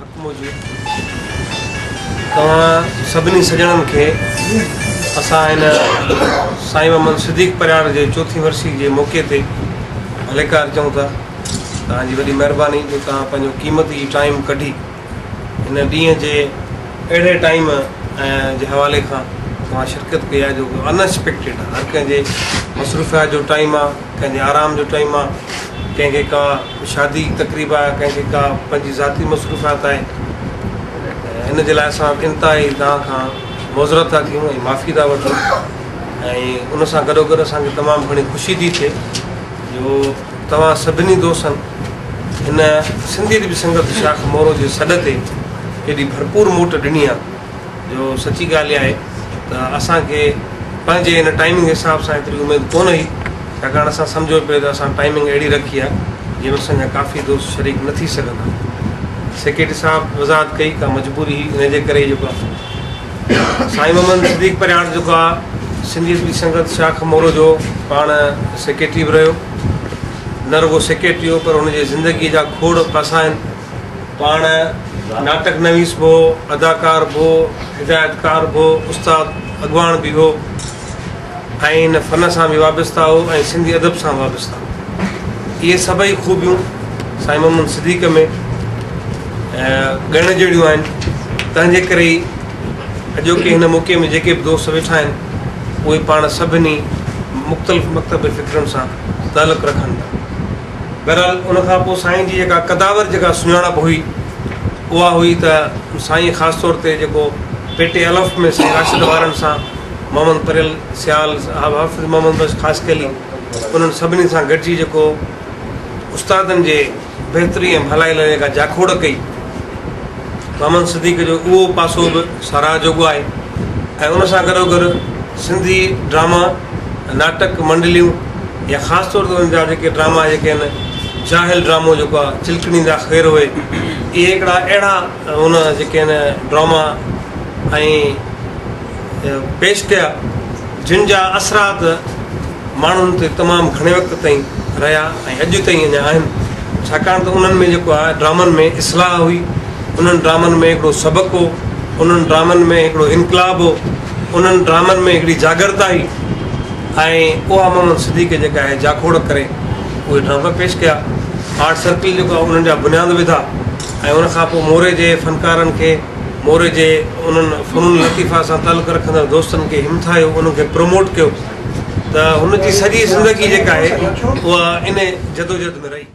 حق موجب توهان سڀني سڄڻن کي اسان هن سائين محمد صديق پرهياڙ جي چوٿين ورسي جي موقعي تي ڀليڪار چئون ٿا. توهان جي وڏي مهرباني جو توهان پنهنجو قيمتي ٽائيم ڪڍي هن ڏينهن جي اهڙي ٽائيم جي حوالي کان توهان شرڪت ڪئي آهي جو ان ايڪسپيڪٽيڊ آهي. هر ڪنهن جي مصروفيات جو ٽائيم آهي، ڪنهن جي آرام جو ٽائيم آهي، ڪنهن کي ڪا شادي تقريب آهي، ڪنهن کي ڪا پنهنجي ذاتي مصروفيات آهي. ان جي لاء اسان انتهائي توهان کان معذرت ٿا ٿيون ۽ معافي ٿا وٺون ۽ ان سان گڏوگڏ اسان کي تمام گهڻي خوشي ٿي ٿئي جو توهان سڀني دوستن هن سنڌي ادبي سنگت شاخ مورو جي سڏ تي ايڏي ڀرپور موٽ ڏني آهي جو سچي ڳالهه اها آهي ته اسان کي پنهنجي هن ٽائمنگ حساب سان ايتري اميد ڪونه هئي، ڇاڪاڻ اسان سمجهيو پئي ته اسان ٽائمنگ اهڙي رکي آهي جنهن ۾ اسان جا ڪافي دوست شريڪ نه ٿي سگهندا. سيڪريٽري صاحب وضاحت ڪئي ڪا مجبوري هئي ان جي ڪري جيڪو آهي سائين محمد صديق پرهياڙ جيڪو آهي سنڌي ادبي سنگت شاخ مورو جو پاڻ سيڪريٽري به رهيو، نه رڳو سيڪريٽري هو پر هن جي زندگي جا کوڙ پاسا آهن. پاڻ ناٽڪ نويس به هو، اداڪار به هو، هدايتڪار به هو، استاد اڳواڻ به هو ۽ هن فن سان به وابسته هو ۽ سنڌي ادب سان وابسته هو. اهي سڀئي خوبيون سائين محمد صديق ۾ ڳڻڻ جهڙيون آهن، تنهن جي ڪري ئي اڄوڪي هن موقعي ۾ جيڪي به دوست ويٺا آهن، اهي پاڻ سڀني مختلف مڪتب فڪرن سان تعلق رکن ٿا. بهرحال ان کان پوء سائين جي جيڪا قداور جيڪا سڃاڻپ هئي اها هئي ته سائين خاص طور تي جيڪو پيٽي الف ۾ سائين راشد وارن سان محمد پريل سيال صاحب حافظ محمد بخش خاصخيلي انهن سڀني سان گڏجي جيڪو استادن جي بهتري ۽ ڀلائي لاء جيڪا جاکوڙ ڪئي محمد صديق جو اهو پاسو به ساراهه جوڳو آهي ۽ ان سان گڏوگڏ سنڌي ڊراما ناٽڪ منڊليون يا خاص طور تي ان جا جيڪي ڊراما جيڪي آهن جاهل ڊرامو جيڪو آهي چلڪڻي دا خير هوئي اهي هڪڙا اهڙا ان جيڪي آهن ڊراما ۽ پيش ڪيا جن جا اثرات ماڻهن تي تمام گهڻي وقت تائين رهيا ۽ اڄ تائين اڃا آهن، ڇاڪاڻ ته انهن ۾ جيڪو آهي ڊرامن ۾ اصلاح هئي، انهن ڊرامن ۾ هڪڙو سبق هو، انهن ڊرامن ۾ هڪڙو انقلاب هو، انهن ڊرامن ۾ هڪڙي جاڳرتا هئي ۽ اها محمد صديق جيڪا آهي جاکوڙ ڪري اهي ڊراما پيش ڪيا. آرٽ سرڪل جيڪو آهي انهن جا بنياد وڌا ۽ ان کان پوء موري جي فنڪارن کي موري جي انهن فنون لطيفه سان تعلق رکندڙ دوستن کي همٿايو، انهن کي پروموٽ ڪيو ته هن جي سڄي زندگي جيڪا آهي اها ان جدوجهد ۾ رهي.